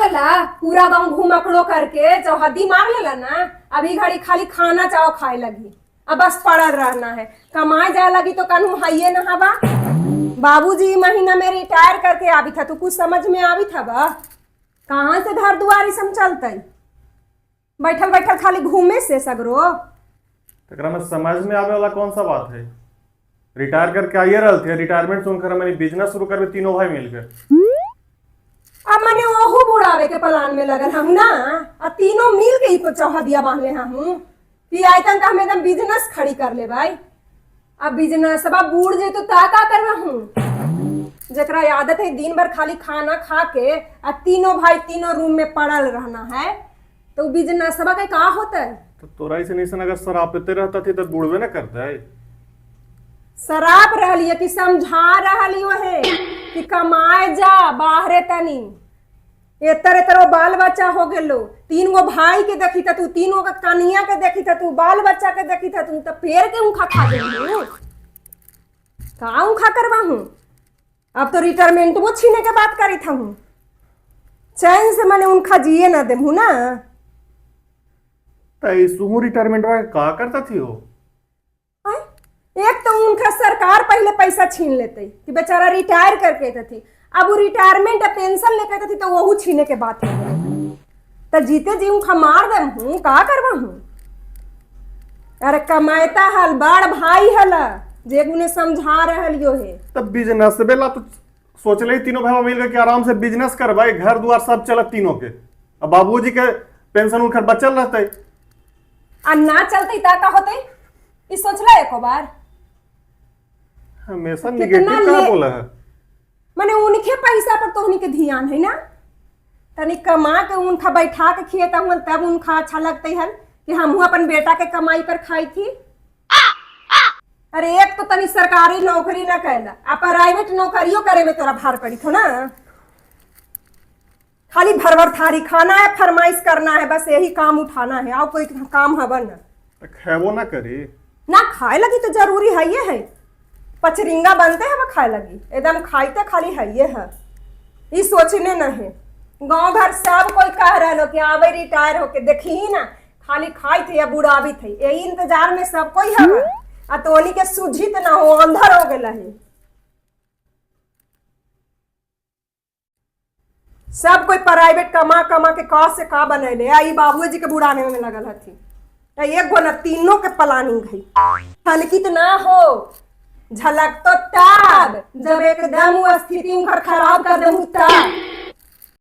गेला पूरा गांव घुमकड़ो करके चौहद्दी मार लेला ना। अभी घड़ी खाली खाना चाहो खाए लगी, अब बस पड़ल रहना है। कमाए जाए लगी तो कन्हू हाइये ना हवा। बाबूजी महीना में रिटायर करके आवी था तो कुछ समझ में आवी था बा? कहाँ से घर दुआरी सब चलते? बैठल बैठल खाली घूमे से सगरो। एकरा में समझ में आवे वाला कौन सा बात है? रिटायर करके आइए रहल थे, रिटायरमेंट सुनकर मैंने बिजनेस शुरू करबे तीनों भाई मिलकर। अब मने ओहू बुढ़ावे के प्लान में लगल हम ना, आ तीनों मिल के ही चौहदिया बांधले हम कि आयतन का हम एकदम बिजनेस खड़ी कर ले भाई। अब बिजनेस अब बूढ़ जे तो ता का करवा हूँ? जकरा आदत है दिन भर खाली खाना खा के आ तीनों भाई तीनों रूम में पड़ल रहना है, तो बिजनेस के का होता है? तो तोरा ऐसे नहीं अगर शराबते रहता थी तो बुढ़वे ना करता है। शराब रहली है कि समझा रहली है कि कमाए जा बाहरे तनी। एतर एतर वो बाल बच्चा हो गेलो, तीन गो भाई के देखी था तू, तीन गो के कनिया के देखी था तू, बाल बच्चा के देखी था तू, तो पेड़ के उखा खा गेलू का उखा करवा हूँ? अब तो रिटायरमेंट वो छीने के बात करी था हूँ। चैन से मैंने उनका जिए ना देहूँ ना। तो ऐसू रिटायरमेंट वाला का करता थी हो? आय? एक तो उनका सरकार पहले पैसा छीन लेते कि बेचारा रिटायर करके थी, अब वो रिटायरमेंट पेंशन लेके थी तो वहू छीने के बात हो गई। तो जीते जी उनका मार दम हूँ का करवा हूँ? अरे कमायता हल बड़ भाई हल जे उन्हें समझा रहल यो है। तब बिजनेस बेला तो सोच ले तीनों भाई मिल के आराम से बिजनेस करबै, घर द्वार सब चलत तीनों के, अब बाबूजी के पेंशन उनकर बचल रहते। आ ना चलते ता का होते, ई सोचला एको बार? हमेशा कितना निगेटिव का बोला है। माने उनके पैसा पर तोहनी के ध्यान है ना, तनी कमा के उनका बैठा के खिएता हूँ तब उनका अच्छा लगते हल कि हमहू अपन बेटा के कमाई पर खाई थी। अरे एक तो तनी सरकारी नौकरी ना कैला, आ प्राइवेट नौकरियों करे में तोरा भार पड़ी थो ना। खाली भरभर थारी खाना है, फरमाइश करना है, बस यही काम उठाना है, और कोई काम हवन ना। तो खेबो ना करी ना खाए लगी तो जरूरी है ये है, पचरिंगा बनते हैं वो खाए लगी एकदम खाइते खाली है ये है। ई सोचने न है। गांव भर सब कोई कह रहा कि आवे रिटायर होके देखी ही ना खाली खाई थे या बुढ़ावी थे, यही इंतजार में सब कोई है। आ तोनी के सूझित ना हो, अंधर हो गेला है सब कोई। प्राइवेट कमा कमा के का से का बनैले, आ ई बाबूजी के बुढ़ाने में लगल हथी। आ एक गो ना तीनों के प्लानिंग है। हल्की तो ना हो, झलक तो तब जब एकदम वो स्थिति उनकर खराब कर देहू तब।